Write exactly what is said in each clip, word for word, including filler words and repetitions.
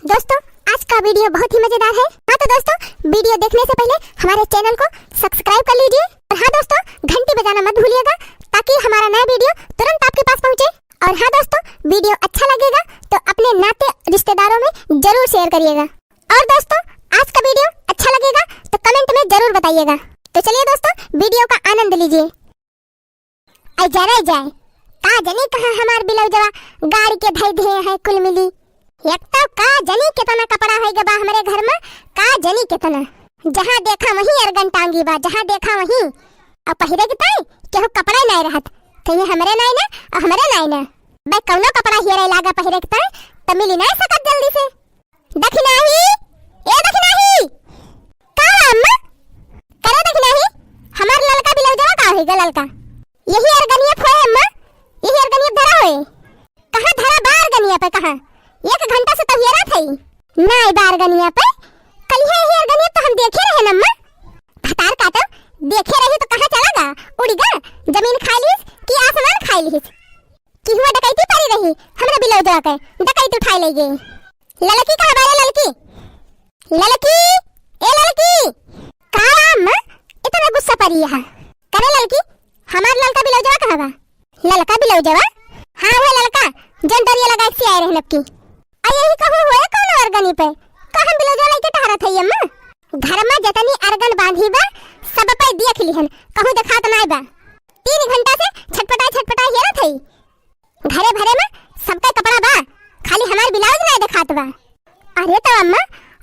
दोस्तों, आज का video बहुत ही मजेदार है। हाँ तो दोस्तों, video देखने से पहले हमारे channel को subscribe कर लीजिए और हाँ दोस्तों, घंटी बजाना मत भूलिएगा, ताकि हमारा नया video तुरंत आपके पास पहुँचे। और हाँ दोस्तों, video अच्छा लगेगा तो अपने नाते रिश्तेदारों में जरूर share करिएगा। और दोस्तों, आज का video अच्छा लगेगा तो comment में जरूर बताइएगा। तो चलिए दोस्तों, video का आनंद लीजिए। आई जा रे जाए, का जनी कहाँ हमार बिलौजवा गाड़ के धई दिहे हैं कुल मिली। एक तो का जनी केतना कपड़ा होइगा बा हमरे घर में, का जनी केतना। जहाँ देखा वहीं अरगन टांगी बा, जहाँ देखा वहीं। अब पहिरे के ताई केहू कपड़ा नाय रहत, कहिए हमरे नाय ना, अब हमरे नाय ना। बे कौनो कपड़ा हियरे लागा पहिरे के ताई, त मिली नाय सकत जल्दी से। दखिनाही, ए दखिनाही, का बा अम्मा? करे दखिनाही, हमार ललका बिलौजवा का होइगा ललका? यही अरगनिया फोए अम्मा, यही अरगनिया धरा होए। कहाँ धरा बा अरगनिया पे, कहाँ? एक घंटा से तो हियरा थई। नाय बा अरगनिया पे, कलिया यही अरगनिया तो हम देखे रहे न अम्मा। भतार काटो, देखे रहे तो कहाँ चला गा? उड़ी गा? जमीन खाई लिहिस कि आसमान खाई लिहिस? कि हुआ डकैती परी रही, हमरा बिलौजवा के डकैती उठाए ले गए। ललकी कहाँ बारे ललकी? ललकी, ए ललकी। का अम्मा, इतना गुस्सा परी है? करे ललकी, हमार ललका बिलौजवा कहाँ बा? ललका बिलौजवा? हाँ, वह ललका, जौन दरिया लगा के आए रहे नबकी। आ यही कहूँ होए कौनो अरगनी पे, का हम बिलौजवा लइके टहरत हई अम्मा? घर में जतनी अरगन बांधी बा, सब पे देख लिहन, कहूँ देखात नाय बा। तीन घंटा से छटपटाए छटपटाए हेरत हई। घरे भरे में सबका कपड़ा बा, खाली हमार बिलाउज नाय देखात बा। अरे तो अम्मा,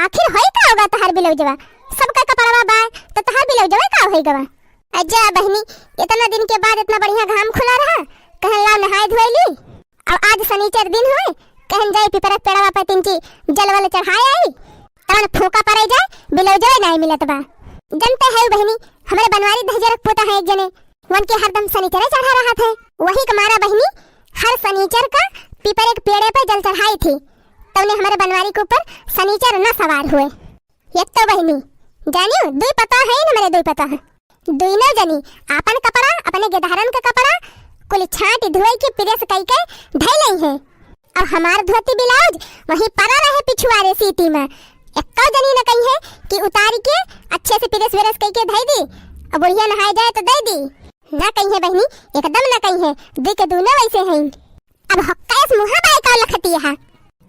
आखिर होई का होगा तहार बिलौजवा? सबका कपड़वा बा, तो तहार बिलौजवा का होई गवा? अच्छा बहिनी, इतना दिन के बाद इतना बढ़िया घाम खुला रहा, कहन लाओ नहाए धोए ली। अब आज शनिचर दिन हुए, कहन जाई पिपरक पेड़वा पर तीन ची जल वल चढ़ाए आई। तवन फूका पड़े जाए, बिलौजवा नाय मिलत बा। जनते है बहिनी, हमरे बनवारी दहिजरक पोता है एक जने, वन के हरदम शनिचरे चढ़ा रहत है। वही के मारा बहिनी हर शनिचर का पीपरे के पेड़े पे जल चढ़ाई थी, तउने हमरे बनवारी के ऊपर शनिचर न सवार हुए। एक तो बहिनी जानियो, दुई पता है न हमरे दुई पता है, दुइनो जनी आपन कपड़ा, अपने गेदहरन का कपड़ा कुल छांट धोए के प्रेस कई के धई लई है। अब हमार धोती ब्लाउज वहीं पड़ा रहे पिछुआरे सीटी में। एक्को जनी न कही है कि उतारी के अच्छे से प्रेस व्रेस कई के धई दी, अब बुढ़िया नहाए जाए तो दे दी। ना कही है बहिनी, एकदम ना कही है, दी के दूनो वैसे हैं। अब हक्का एस मुहा बाय का लखती है,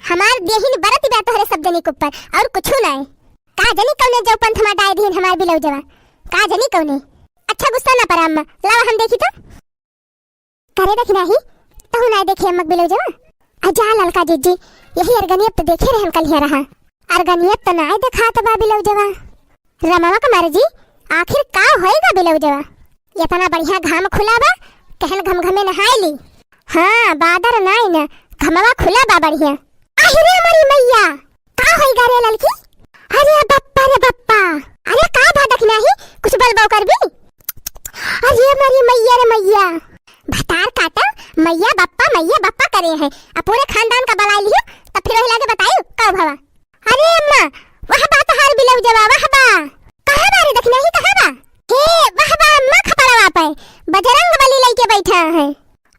हमार देहिन बरत बा तोहरे सब जनी के ऊपर, और कुछ ना है। का जनी कौने जौ पंथ मा डाय दीन हमार बिलौजवा, का जनी कौने। अच्छा गुस्सा ना परा अम्मा, लावा हम देखी तो। करे देखी नाही, तहु ना देखे अम्मक बिलौजवा। आ जा ललका जीजी, यही अरगनियत तो देखे रहन कलिया रहा। अरगनियत तो ना देखात बा बिलौजवा। रमवा के मर्जी, आखिर का होएगा बिलौजवा? इतना बढ़िया घाम खुला बा, कहन घमघमे नहाए ली। हाँ, बादर नाई न, घमवा खुला बा बढ़िया। आहि रे मोरी मैया, का होइगा रे ललकी? अरे बप्पा रे बप्पा, अरे का भा दखिनाही, कुछ बोल बो करबी? अरे मोरी मैया रे मैया, भतार काटा, मैया बप्पा, मैया बप्पा करे हैं, अब पूरे खानदान का बलाई लियो, तब फिर वही लागे बतायू का भवा। अरे अम्मा, वह बा तोहार बिलौजवा, वह बा। कहाँ बा रे दखिनाही, कहाँ बा? हे, वह बा अम्मा खपड़वा पे, बजरंग बली लइके बैठा है।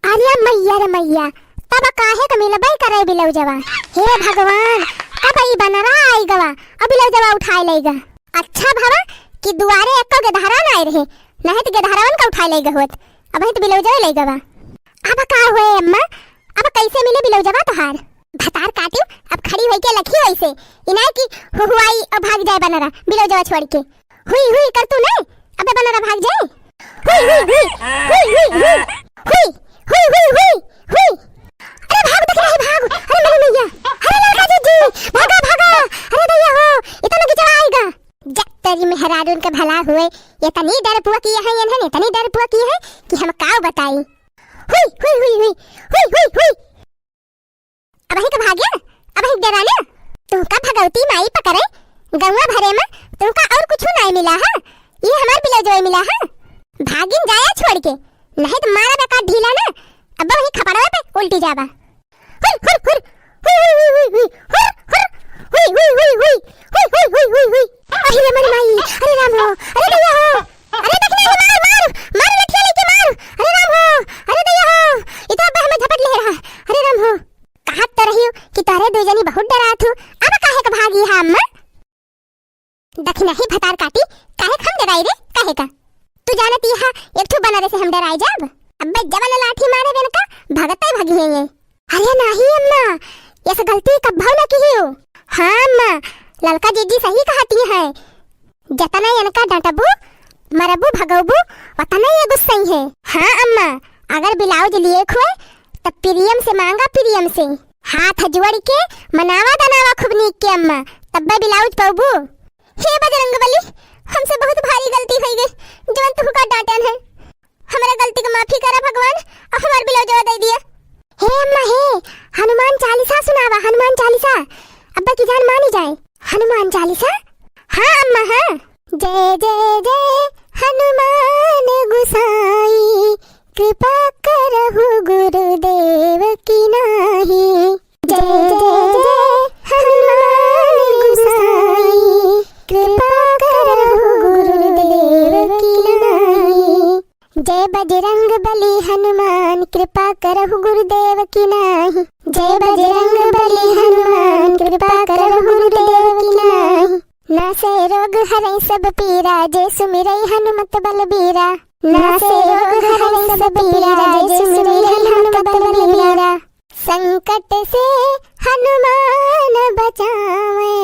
अरे मैया रे मैया, तब काहे क मिलबे करे बिलौजवा। हे भगवान, कब ई बनरा आई गवा, अब बिलौजवा उठाए लइगा। अच्छा भवा कि दुआरे एक्को गेदहरा ना आए रहे, नहीं तो गेदहरवन का उठाए लइगा होत, अब तो बिलौजवा लइगा बा। अब का हुए अम्मा, अब कैसे मिले बिलौजवा तोहार? भतार काटियो, अब खड़ी होई के लखियो ऐसे, इनाय की हुहुआई और भाग जाए बनरा, बिलौजवा छोड़ के। हुई, हुई कर तू नहीं, अबे बनरा भाग जाए। हुई, हुई, हुई, हुई, हुई, हुई, हुई, हुई, हुई, हुई, हुई। अरे भाग देख रहे, भाग, अरे मेरी मैया, अरे ललका जीजी, भागा, भागा, अरे दैया हो, इतना गिचड़ा आएगा। जा तेरी मेहरारून का भला हुए, इतनी डरपुआ की है इन्हें, इतनी डरपुआ की है कि हम काव बताई। हुई, हुई, हुई, हुई, हुई, हुई, हुई। अबहीं का भाग्या, अबहीं डेराना। तुमका भगवती माई पकड़े, गौवा भरे में तुमका और कुछ नाय मिला है, ये हमार बिलौजवा मिला है। भागिन जाया छोड़ के, नहीं तो मारा बेकार ढीला ना, अब वही खपड़वा पे उल्टी जाबा। हुर, हुर, हुर, हुई, हुई, हुई, हुई, हुई, हुर, हुर, हुई, हुई, हुई, हुई, हुई, हुई, हुई, हुई। अरे रे मोरी माई, अरे राम हो, अरे दैया हो, अरे देखना ये मार, मार, मार लठिया लेके मार, अरे राम हो, अरे दैया हो, ये तो अब हमें झपट ले रहा, अरे राम हो। कहत तो रही हूँ कि तोहरे दो जनी बहुत डरात हो, अब का भागी हा अम्मा। दखिनही भतार काटी, काहे क हम डराई रे, काहे का? तू जानत इहा एक ठो बनरे से हम डराई जाब? अब्बे जवन लाठी मारे बेनका, भगतै भगिहैं ये। अरे नाही अम्मा, यस गलती कब्बो न किहियो। हाँ अम्मा, ललका जिज्जी सही कहती है। जतनै एनका डटबू, मरबू, भगौबू, ओतनै ये गुस्सइहैं। हाँ अम्मा, अगर ब्लाउज लिएक होय, त प्रियम से मांगा, प्रियम से। हाथ जोड़िके मनावा दनावा खूब नीक के अम्मा, तब्बै ब्लाउज पउबू। हे बजरंग बली, हमसे बहुत भारी गलती होइ गै, जवन तुहका डांटेन है। हमरा गलती क माफी करा भगवान, अउर हमार ब्लाउजवा दइ दिया। हे अम्मा हे, हनुमान चालीसा सुनावा, हनुमान चालीसा। अब्बा की जान मानी जाए। हनुमान चालीसा? हाँ अम्मा, हाँ। जय जय जय हनुमान गुसाई, कृपा करहु गुरुदेव की नाहीं। जय जय जय हनुमान गुसाई, कृपा करहु गुरुदेव की नाहीं। जय बजरंग बली हनुमान, कृपा करहु गुरुदेव की नाहीं। जय बजरंग बली हनुमान, कृपा करहु गुरुदेव की नाहीं। नासै रोग हरै सब पीरा, जे सुमिरै हनुमत बलबीरा। नासै रोग हरै सब पीरा, जे सुमिरै हनुमत बलबीरा। संकट से हनुमान बचावै,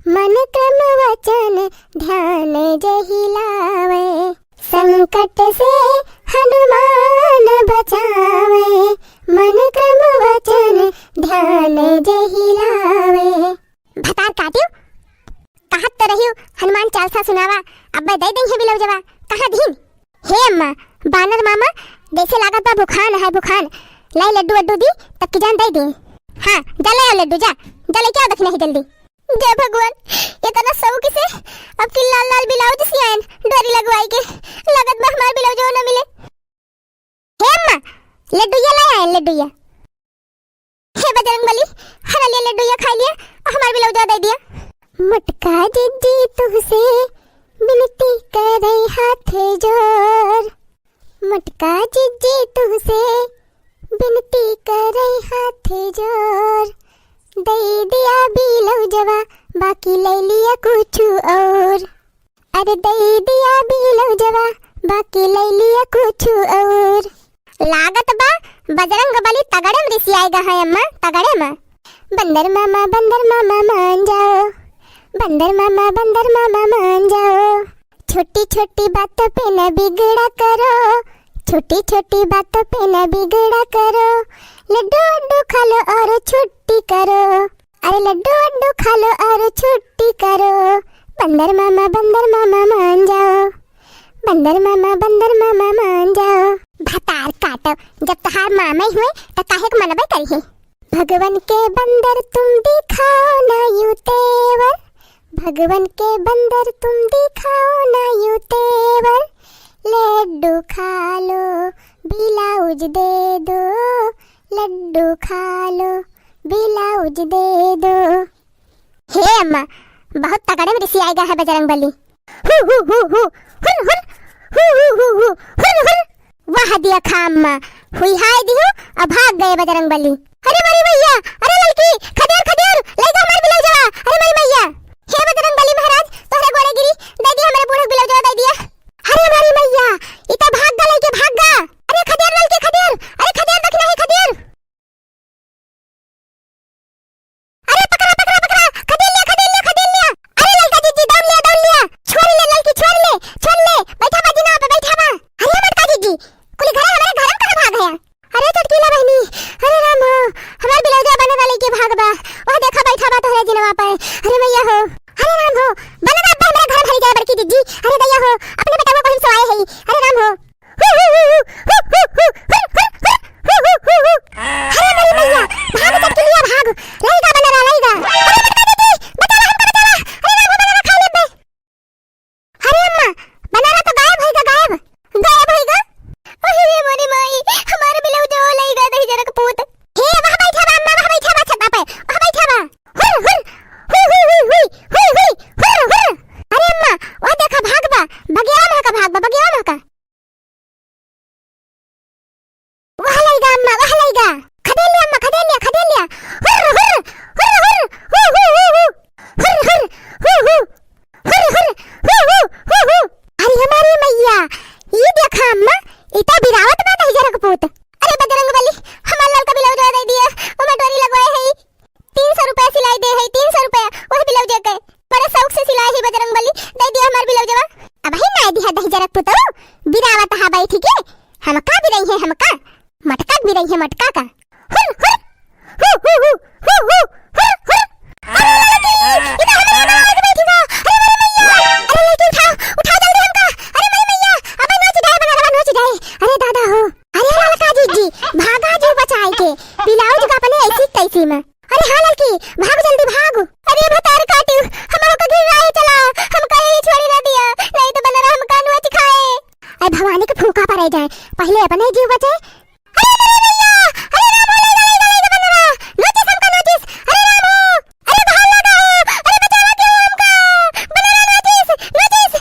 मन क्रम वचन ध्यान जेहि लावै। संकट से हनुमान बचावै, मन क्रम वचन ध्यान जेहि लावै। भतार काटियो, कहत तो रहियो हनुमान चालीसा सुनावा, अब्बै दइ दइहैं ब्लाउजवा, कहाँ दिहिन? हे अम्मा, बानर मामा जैसे लागत बा भुखान है, भुखान। लाई लड्डू वड्डू दी, तब की जान दइ दी। हाँ, जा लै आव लड्डू, जा, जा लइके आव दखिनही जल्दी। जय भगवान, इतना शौक से अब की लाल लाल ब्लाउज सियाएन, डोरी लगवाई के, लागत बा हमार ब्लाउजवा न मिले। हे अम्मा, लड्डुइया लै आएन, लड्डुइया। हे बजरंग बली, हरा लिया लड्डुइया खाई लिया, अउर हमार ब्लाउजवा दइ दिया। मोटका जिज्जी तुहसे बिनती करै हाथ जोर। मोटका जिज्जी तुहसे बिनती करै हाथ जोर। दइ दिया ब्लाउजवा, बाकी लै लिया कुछु और। अरे दइ दिया ब्लाउजवा, बाकी लै लिया कुछु और। लागत बा बजरंग बली तगड़े म रिसियाइ गा है अम्मा, तगड़े म। बंदर मामा, बंदर मामा मान जाओ, बंदर मामा, बंदर मामा मान जाओ। छोटी छोटी बातों पे न बिगड़ा करो, छोटी छोटी बातों पे न बिगड़ा करो। लड्डू वड्डू खा लो और छुट्टी करो। अरे लड्डू वड्डू खा लो और छुट्टी करो। बंदर मामा, बंदर मामा मान जाओ। बंदर मामा, बंदर मामा मान जाओ। भतार काटो, जब तोहार मामा ही हुए, त काहे के मनबे करिहे? भगवन के बंदर तुम दिखाओ ना यू तेवर, भगवन के बंदर तुम दिखाओ ना यू तेवर। लड्डू खा लो, ब्लाउज दे दो, लड्डू खा लो, ब्लाउज दे दो। हे अम्मा, बहुत तगड़े म रिसियाइ गा है बजरंग बली। हु, हु, हु, हु, हुर, हुर, हु, हु, हु, हु, हुर, हुर। वाह दिया खा अम्मा, हुई हाय दियो, अब भाग गए बजरंग बली। अरे मोरी मैया, अरे ललकी, खदेर, खदेर, लइ गा हमार ब्लाउजवा, अरे मोरी मैया। हे बजरंग बली महाराज, तोहरे गोड़े गिरी, दइ दिया हमरे बूढ़ा क ब्लाउजवा, दइ दिया। अरे मोरी मैया, ई त भाग गा लइके, भाग गा। अरे खदेर ललकी, खदेर, अरे खदेर दखिनही, खदेर। अरे पकड़ा, पकड़ा, पकड़ा, खदेर लिया, खदेर लिया, खदेर लिया। अरे ललका जिज्जी, दौड़ लिया, दौड़ लिया। छोड़ ले ललकी, छोड़ ले, छोड़ ले। बैठा बा जिनवा पे, बैठा बा। अरे मोटका जिज्जी, कुली घरे हमरे घरे म कहाँ भाग गया? अरे चटकीला बहिनी, अरे राम हो, हमार ब्लाउजवा बनरा लइके भाग बा। वह देखा बैठा बा तोहरे जिनवा पे। अरे मैया हो, अरे राम हो, बनरा अब्बे हमरे घर भरी जाए बड़की जिज्जी। अरे दैया हो, अपने बेटवा कहीं सोआए है। अरे राम हो। हु, हु, हु, हु। अरे मोरी मैया, भाग चटकीलिया भाग, लइगा बनरा लइगा। अरे मोटका जिज्जी, बचावा हमका बचावा, अरे राम हो बनरा खाइ लेबे। अरे अम्मा, बनरा तो गायब होइगा, गायब, गायब होइगा। ओही रे मोरी माई, हमार ब्लाउजवा लइगा दहिजरा क पूत। हे वह बैठा बा अम्मा, वह बैठा बा छत्ता पे, वह बैठा बा। हुर, हुर, हुई, हुई, हुई, हुई, हुई, हुर, हुर। अरे अम्मा, वह देखा भाग बा, बगियावा महका भाग बा, बगियावा महका। पहिले अपने जीव बचाए। अरे, अरे भैया, अरे राम हो, ले जा, ले जा, ले जा बनरा। नोटिस हमका, नोटिस। अरे राम हो, अरे भाग लगा हो, अरे बचावा के हो हमका। बनरा, नोटिस, नोटिस।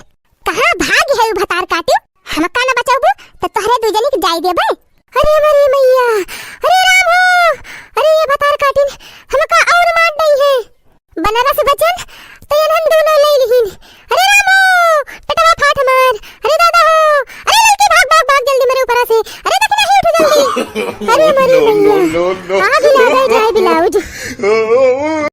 कहाँ भाग है उ भतार काटिन? हमका ना बचाउबू, त तोहरे दू जनी के जाए देबे। अरे हमारी मैया, अरे राम हो, अरे ये भतार काटिन, हमका और मार दई है। बनरा से बचन, तो ये हम दोनों ले लिहिन। अरे राम हो, पेटवा फाट हमार, अरे दादा हो, अरे लड़की भाग, भाग, भाग जल्दी मेरे ऊपर से, अरे देखना ही उठ जल्दी। अरे हमारी मैया, आ,